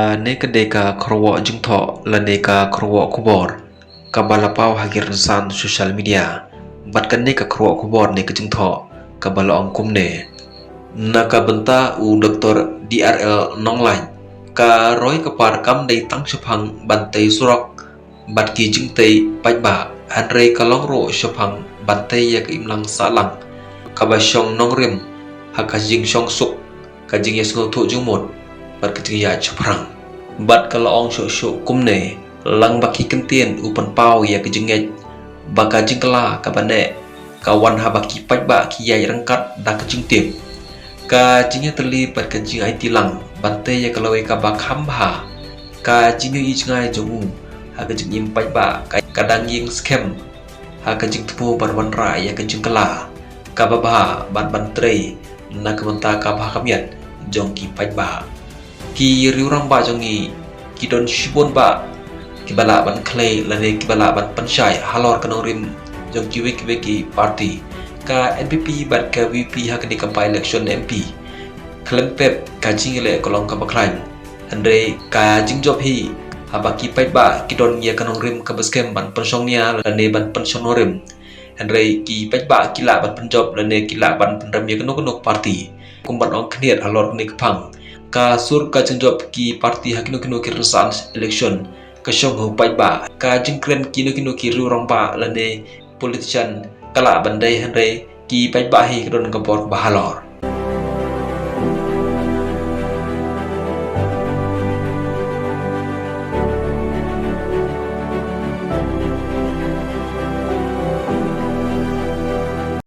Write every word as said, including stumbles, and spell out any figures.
Kane ka dei ka kyrwoh jingthoh lane ka kyrwoh khubor kaba la paw ha ki rynsan social media. Bad kane ka kyrwoh khubor ne ka jingthoh kaba la ong kumne. Na ka bynta u Doktor D R L Nonglait, ka roi ka par kam dei tang shaphang ban tei surok bad ki jingtei paidbah, hynrei ka long ruh shaphang ban tei ïa ka imlang sahlang kaba shong nongrim ha ka jingshongsuk, ka jingïasngewthuh jingmut bad ka jingïaid shaphrang. Bad ka la ong shuh shuh kumne, lang ba ki kyntien u pynpaw ïa ka jingngeit ba ka jingkylla kaba neh ka wan haba ki paidbah ki ïaid ryngkat da ka jingtip. Ka jingïatylli bad ka jingaiti lang ban tei ïa ka lawei kaba kham bha, ka jingïohi jngai jong u ha ka jingim paidbah ka, ka dang ïeng skhem ha ka jingthmu ban wanrah ïa ka jingkylla kaba bha bad ban trei na ka bynta ka bha ka miat jong ki paidbah. Ki riew rangbah jong ngi ki don shibun bah kiba lah ban khlei lane kiba lah ban pynshai halor ka nongrim jong kiwei kiwei ki party. Ka N P P bad ka V P ha kane ka by-election M P, khlem pep ka jingïaleh ka long kaba khlaiñ. Hynrei ka jingjop hi haba ki paidbah ki don ïa ka nongrim kaba skhem ban pynshong nia lane ban pynshong nongrim. Hynrei ki paidbah ki lah ban pynjop lane ki lah ban pynrem ïa kano kano ka party. Kum ban ong khyndiat halor kane ka phang, ka sur ka jingjop ki party ha kino kino ki rynsan election ka shong ha u paidbah. Ka jingkren kino kino ki riew rangbah lane politician ka lah ban dei, hynrei ki paidbah hi ka don ka bor ba halor.